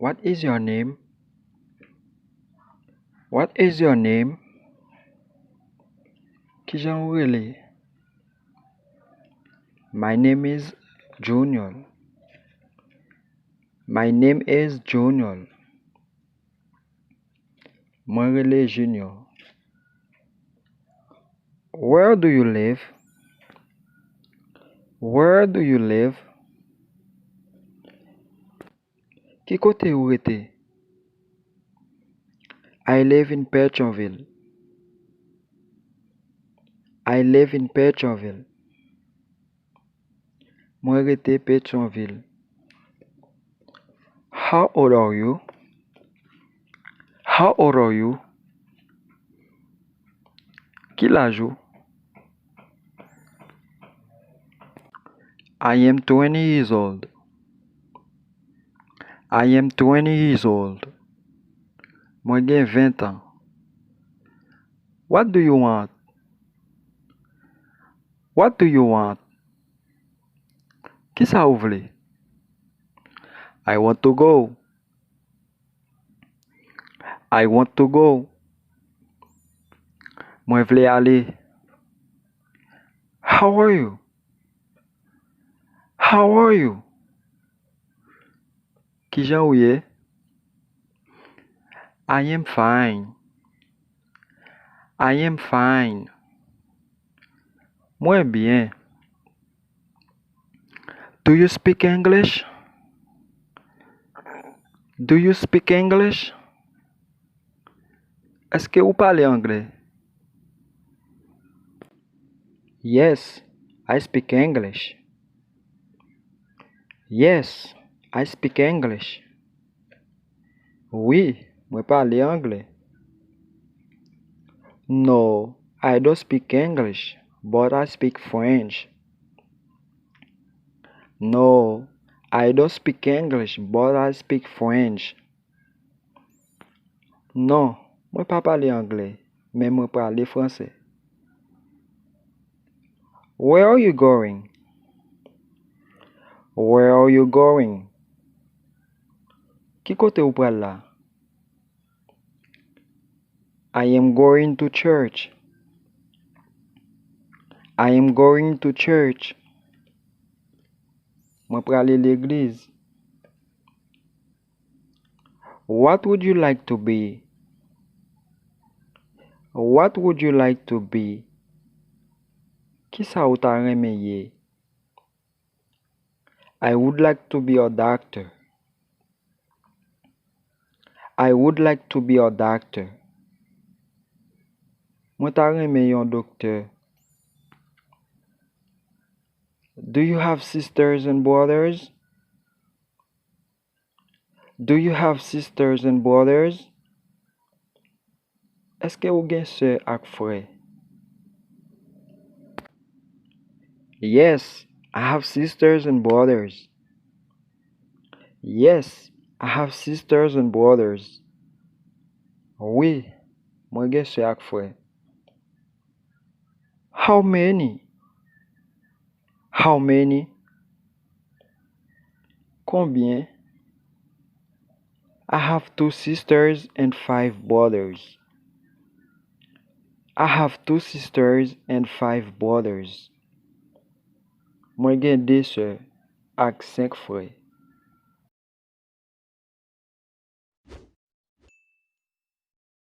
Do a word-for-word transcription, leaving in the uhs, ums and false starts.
What is your name? What is your name? Kijan ou rele? My name is Junior. My name is Junior. Mwen rele Junior. Where do you live? Where do you live? Ki kote ou rete? I live in Petyonvil. I live in Petyonvil. Mwen rete Petyonvil. How old are you? How old are you? Ki laj ou? I am twenty years old. I am twenty years old. Mwen gen ven an. What do you want? What do you want? Kisa ou vle? I want to go. I want to go. Mwen vle ale. How are you? How are you? Kijan ou ye? I am fine. I am fine. Mwen byen. Do you speak English? Do you speak English? Èske ou pale anglè? Yes, I speak English. Yes, I speak English. Wi, mwen pale anglè. No, I don't speak English, but I speak French. No, I don't speak English, but I speak French. Non, mwen pa pale anglè, men mwen pale fransè. Where are you going? Where are you going? Ki kote ou pral la? I am going to church. I am going to church. Mwen prale legliz. What would you like to be? What would you like to be? Kisa ou ta renmen ye? I would like to be a doctor. I would like to be a doctor. Mwen ta renmen yon doktè. Do you have sisters and brothers? Do you have sisters and brothers? Èske ou gen sè ak frè? Yes, I have sisters and brothers. Yes, I have sisters and brothers. Wi, mwen gen sè ak frè. How many? How many? Konbyen? I have two sisters and five brothers. I have two sisters and five brothers. Mwen gen de sè ak senk frè.